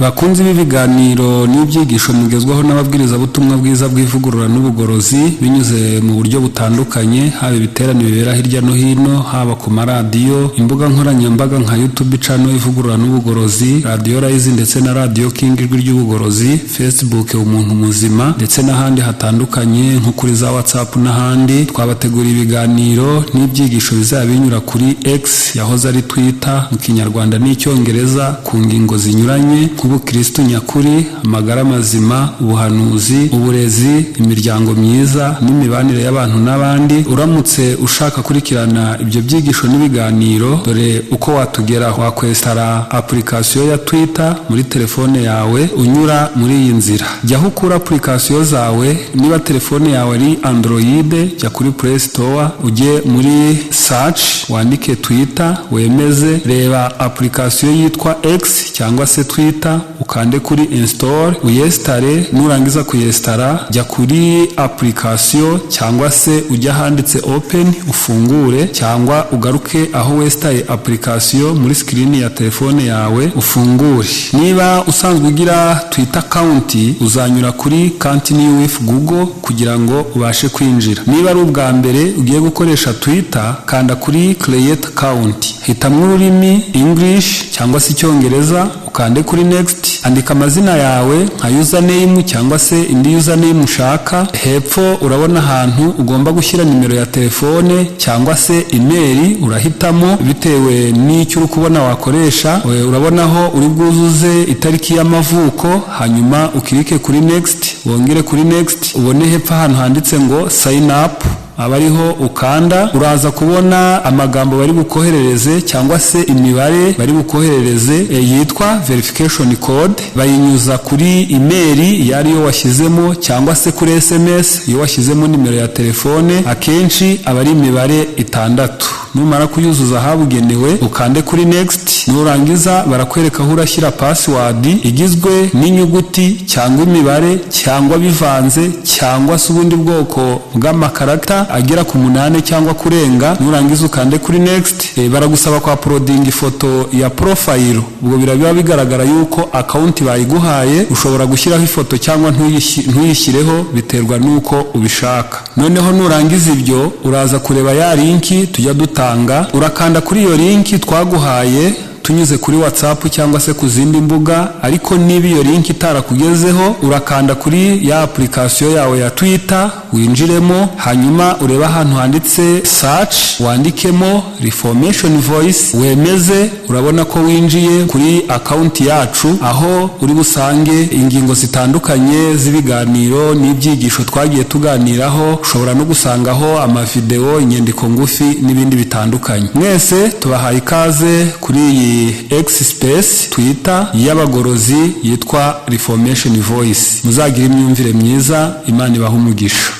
Bakunzi b'ibiganiro n'ibyigisho mugezwaho n'ababwirizabutumwa bwiza bw'ivugurura n'ubugorozi binyuze mu buryo butandukanye, haba ibiterane bibera hirya no hino, haba ku maradiyo, imbuga nkoranyambaga nka YouTube channel Ivugurura n'Ubugorozi, Radiyo Rayizi ndetse na Radiyo King Ijwi ry'Ubugorozi, Facebook Umuntu Muzima ndetse n'ahandi hatandukanye nko kuri za WhatsApp n'ahandi. Twabateguriye ibiganiro n'ibyigisho bizaba binyura kuri X yahoze ari Twitter mu Kinyarwanda n'Icyongereza ku ngingo zinyuranye nk'ubukristu nyakuri, amagara mazima, ubuhanuzi, uburezi, imiryango myiza n'imibanire y'abantu n'abandi. Uramutse ushaka kurikirana ibyo byigisho n'ibiganiro, dore uko watugeraho: wakwinstalla application ya Twitter muri telefone yawe unyura muri iyi nzira. Jya aho ukura application zawe. Niba telefone yawe ari Android, jya kuri Play Store, ujye muri search, wandike Twitter, wemeze. Reba application yitwa X cyangwa se Twitter, ukande kuri install, uyinstalle. Nurangiza kuyinstalla, jya kuri application cyangwa se ujya ahanditse open, ufungure, cyangwa ugaruke aho winstalle application muri screen ya telefone yawe, ufungure. Niba usanzwe ugira Twitter account, uzanyura kuri continue with Google kugira ngo ubashe kwinjira. Niba ari ubwa mbere ugiye gukoresha Twitter, kanda kuri create account, hitamo ururimi English cyangwa se Icyongereza, ukande kuri next. Andika amazina yawe nka username cyangwa se indi username ushaka. Hepfo urabona ahantu ugomba gushyira nimero ya telefone cyangwa se email, urahitamo bitewe n'icyo uri kubona wakoresha. Urabonaho uri bwuzuze itariki y'amavuko, hanyuma uclicke kuri next, wongere kuri next, ubone hepfo ahantu handitse ngo sign up, aba ariho ukanda. Uraza kubona amagambo bari bukoherereze cyangwa se imibare bari bukoherereze yitwa verification code. Bayinyuza kuri email iyo ariyo washyizemo cyangwa se kuri SMS iyo washyizemo nimero ya telefone. Akenshi aba ari imibare 6. Numara kuyuzuza ahabugenewe, ukande kuri next. Nurangiza, barakwereka aho urashyira password igizwe n'inyuguti cyangwa imibare cyangwa bivanze cyangwa se ubundi bwoko bw'amakaragita agera ku 8 cyangwa kurenga. Nurangiza, ukande kuri next. Baragusaba kwa uploading ifoto ya profile. Ubwo biraba bigaragara yuko account bayiguhaye. Ushobora gushyiraho ifoto cyangwa ntuyishyireho, biterwa n'uko ubishaka. Noneho nurangiza ibyo, uraza kureba ya link tujya dutanga. Urakanda kuri iyo link twaguhaye tunyuze kuri WhatsApp cyangwa se ku zindi mbuga. Ariko niba iyo link itarakugezeho, urakanda kuri ya application yawe ya Twitter, winjiremo, hanyuma urebe ahantu handitse search, wandikemo Reformation Voice, wemeze. Urabona ko winjiye kuri account yacu, aho uri busange ingingo zitandukanye z'ibiganiro n'ibyigisho twagiye tuganiraho. Ushobora no gusangaho amavideo, inyandiko ngufi n'ibindi bitandukanye. Mwese tubahaye ikaze kuri iyi X Space Twitter y'abagorozi yitwa Reformation Voice. Muzagire imyumvire myiza, Imana ibahe umugisha.